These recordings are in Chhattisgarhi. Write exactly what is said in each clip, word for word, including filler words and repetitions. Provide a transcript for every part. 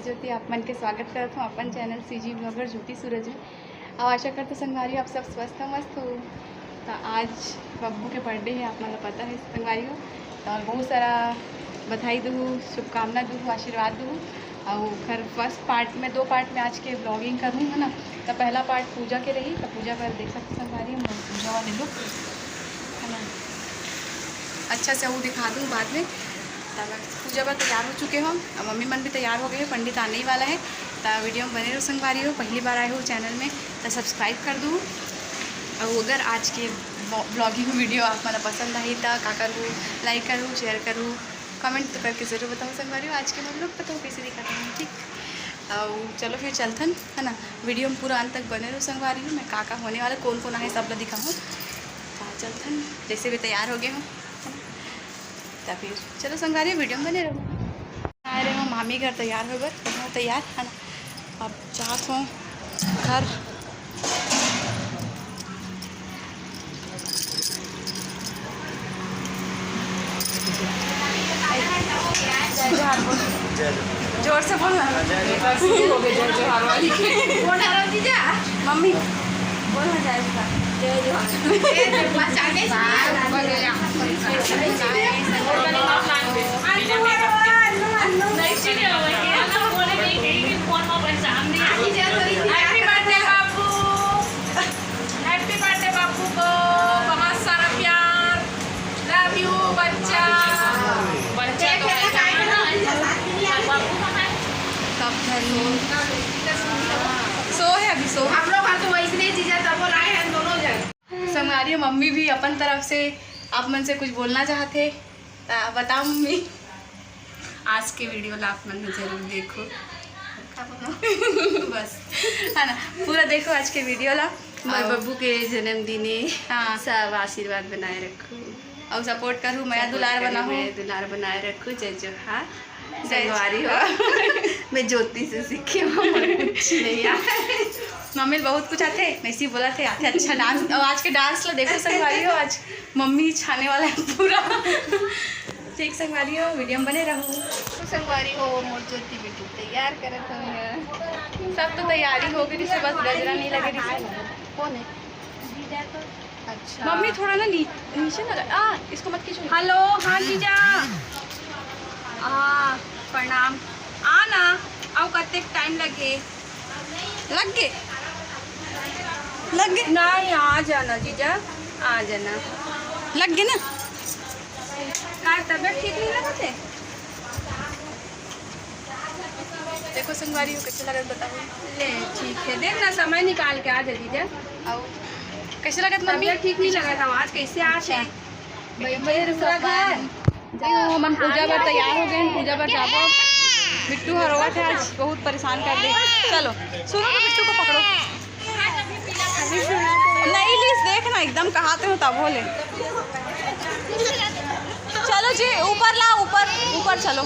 ज्योति, आप मन के स्वागत करत हूँ अपन चैनल सीजी ब्लॉगर ज्योति सूरज में। और आशा करत हूँ संगवारी हो आप सब स्वस्थ हो, मस्त हो। तो आज बब्बू के बर्थडे है, आप मन ला पता है संगवारी हो। तो बहुत सारा बधाई दूँ, शुभकामना दूँ, आशीर्वाद दूँ। और ओकर फर्स्ट पार्ट में, दो पार्ट में आज के ब्लॉगिंग करूँ, है ना। तो पहला पार्ट पूजा के रही, तो पूजा बर देख सकते संगवारी हो, पूजा वाले लुक, है ना। अच्छा से वो दिखा दूँ बाद में। तब पूजा बर तैयार हो चुके हो, अब मम्मी मन भी तैयार हो गए हैं, पंडित आने ही वाला है। तो वीडियो में बने रहो संगवारी हो, पहली बार आए हो चैनल में तो सब्सक्राइब कर दो। और अगर आज के ब्लॉगिंग वीडियो आप मन पसंद आई तो का करूँ, लाइक करूँ, शेयर करूँ, कमेंट तो करके जरूर बताओ संगवारी हो। आज के मतलब बताओ कैसे दिखाते हैं, ठीक। और चलो फिर चलथन, है ना। वीडियो में पूरा अंत तक बने रहो संगवारी हो, मैं का का होने वाला, कौन कौन आए सब ला दिखाऊँ। तो चलथन, जैसे भी तैयार हो गए हो, है ना। तो फिर चलो संगवारी, वीडियो में बने रहो। आ रहे हो मामी घर तैयार हो बर, हो तैयार, है ना। अब जात हो घर। जय जोहार बोल। जोर से बोल ना। हाँ, जय जोहार। शुरू हो गए जय जोहार वाली। मम्मी, बोल ना जय जोहार। जय जोहार। Happy birthday बाबू। Happy birthday बाबू को बहुत सारा प्यार। Love you बच्चा। बच्चा तो है ना। सब घर में सो है अभी, सो। हम लोग घर तो वैसने जीजा तबो लाए हैं दोनों जन। संगवारी मम्मी भी अपन तरफ से आप मन से कुछ बोलना चाहते, ता बताओ मम्मी। आज के वीडियो ला आप मन जरूर देखो। का बोलो? बस, है ना, पूरा देखो आज के वीडियो ला। मोर और बब्बू के जन्मदिन है। हाँ। सब आशीर्वाद बनाए रखो। और सपोर्ट करू, मया सपोर्ट दुलार करू, बनाहू। मया दुलार बनाए रखू। जय जोहार। जय संगवारी हो। मैं ज्योति से सीखी हूँ, मोर कुछ नहीं आता। मम्मी बहुत कुछ आथे, मैं इसी बोला थे, आथे अच्छा डांस। और आज के डांस ला देखो संगवारी हो, आज मम्मी छाने वाला है पूरा। ठीक संगवारी हो, वीडियो में बने रहो। तो संगवारी हो, मोर ज्योति बिल्कुल तैयार करत हवे। सब तो तैयारी हो गई, बस गजरा नहीं लगे। कौन है? अच्छा। मम्मी थोड़ा ना नी-, नीचे ना लगा। आ, इसको मत खींचो। हेलो, हाँ जीजा। हाँ, प्रणाम। आ ना, आओ, कतेक टाइम लगे? लग गए? लग गए? नहीं, आ जाना जीजा, आ जाना। लग गए ना? का तबीयत ठीक नहीं लगत है? देखो संगवारी हो, कैसे लगत बताओ। ले, ठीक है, देख ना, समय निकाल के आ जा जीजा। आओ। कैसे लगत मम्मी? तबीयत ठीक नहीं लगत, हम आज कैसे आ अच्छा। थे? बैठे दूसरा घर। देखो, हमन पूजा बर तैयार हो गए, पूजा बर जाबो। बिट्टू ह रोवत है आज, बहुत परेशान कर दे। चलो, सुनो तो बिट्टू को पकड़ो। नहीं लीस, देख ना, एकदम कहाते हो तब हो ले। चलो जी, ऊपर ला, ऊपर, ऊपर चलो।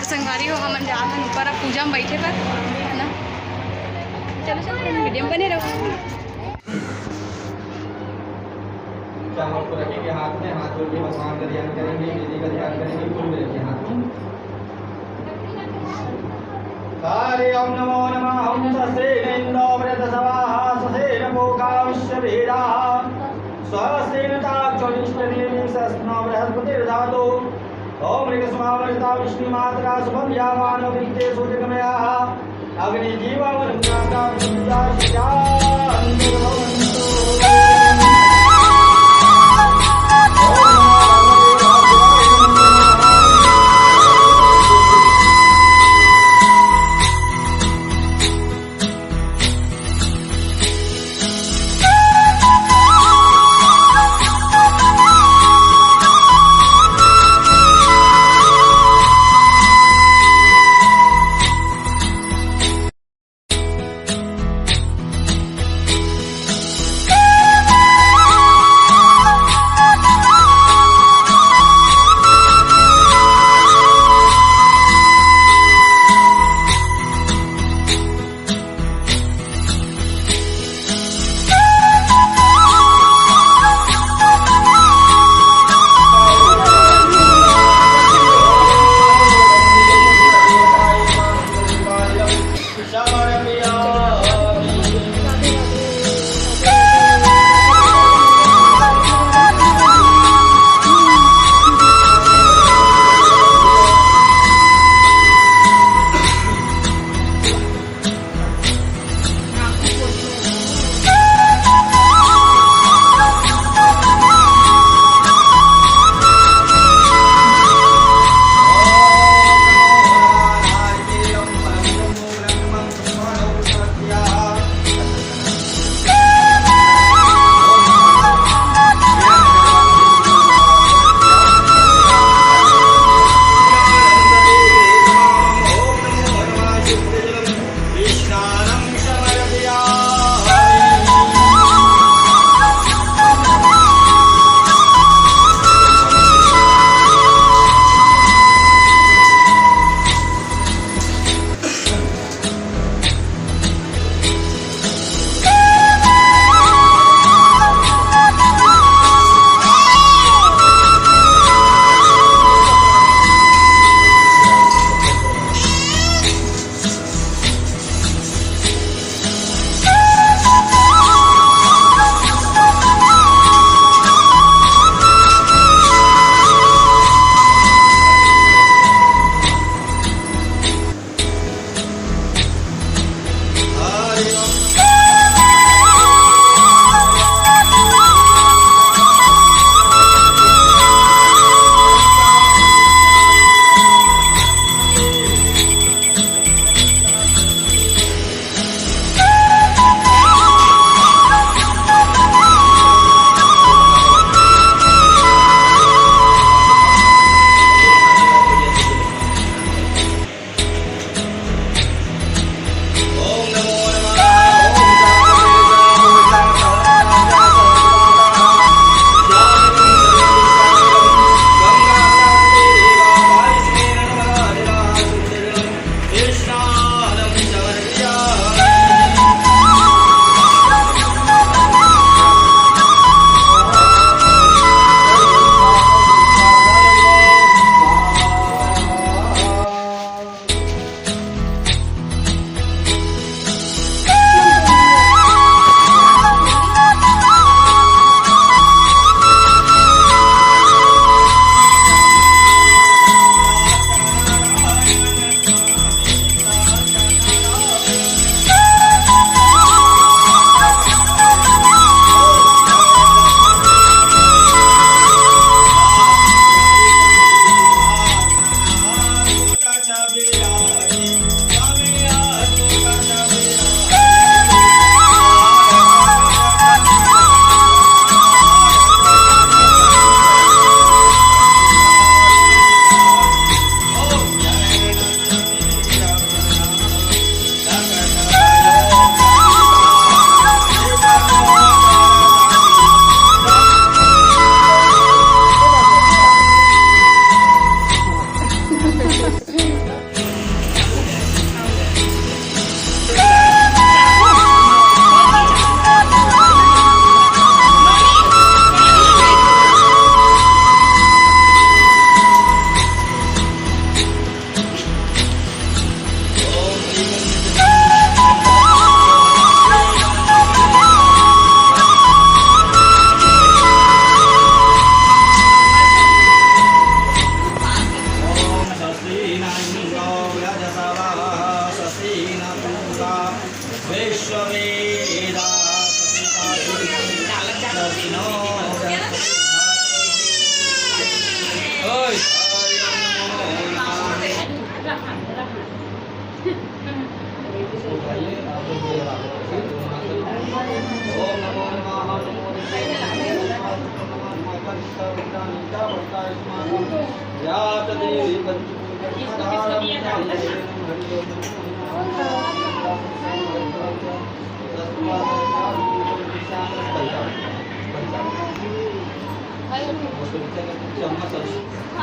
संगवारी हो, हमन जात हन ऊपर, अब पूजा में बैठे बर, है ना। चलो, चलो, वीडियो में बने रहो। चारों को रखेंगे हाथ में, हाथ जोड़ के भगवान का ध्यान करेंगे, विधि का ध्यान करेंगे, फूल में रखें हाथ में। हरि ओम नमो नमः। ओम ससेन इंदो वृद्धसवाः ससेन पूगा विश्ववेदाः स्वस्तिन ताक्षो अरिष्टनेमिः। स्वस्ति नो बृहस्पतिर्दधातु ओम ऋक्सुमावृता विष्णुमात्रा सुबंध्या मानो वित्ते सूर्यगमयाः अग्नि जीवा वरुणागा विद्या शिक्षा अंतर्भवन्तु।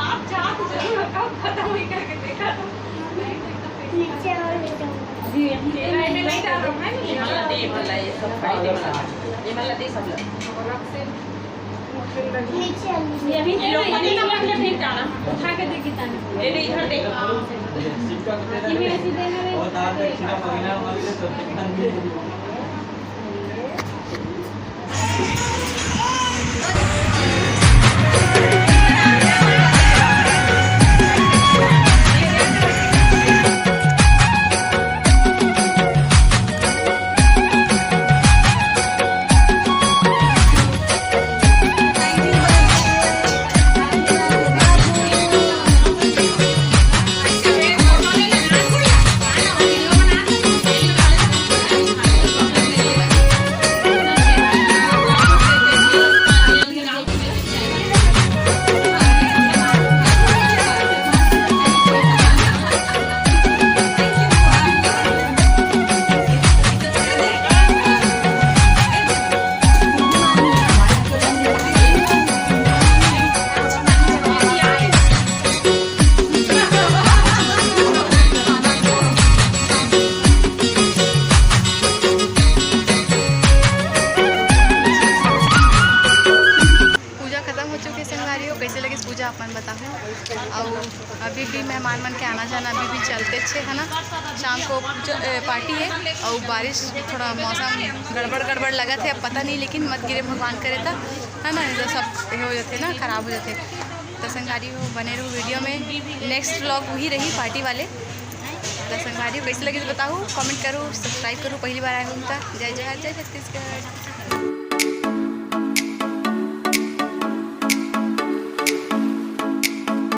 आप चाहत जरूर हो, कब खत्म हुई करके देखा था। नीचे और ले जाऊंगा। जी, हम ये लाइन में नहीं डाल रहे हैं। ये वाला दे, ये वाला, ये सब फ्राई दे वाला। ये वाला दे सब लोग। ये अभी ये लोग मत ना, मत नहीं डालना। उठा के दे कितना। ये ले, इधर दे। ये भी ऐसे देना है। पूजा खत्म हो चुके संगवारी हो, कैसे लगिस पूजा आप मन बताहू। अउ अभी भी मेहमान मन के आना जाना अभी भी चलते छे, है ना। शाम को ज-, ए, पार्टी है अउ बारिश, थोड़ा मौसम गड़बड़ गड़बड़ लगत है, अब पता नहीं, लेकिन मत गिरे भगवान करे त, है ना, ये सब ये हो जाते ना, खराब हो जाते। तो संगवारी हो, बने रहो वीडियो में, नेक्स्ट व्लॉग वही रही पार्टी वाले। तो संगवारी हो, कैसे लगे बताहू, कमेंट करो, सब्सक्राइब करो, पहली बार आए हो तो। जय जोहार, जय छत्तीसगढ़।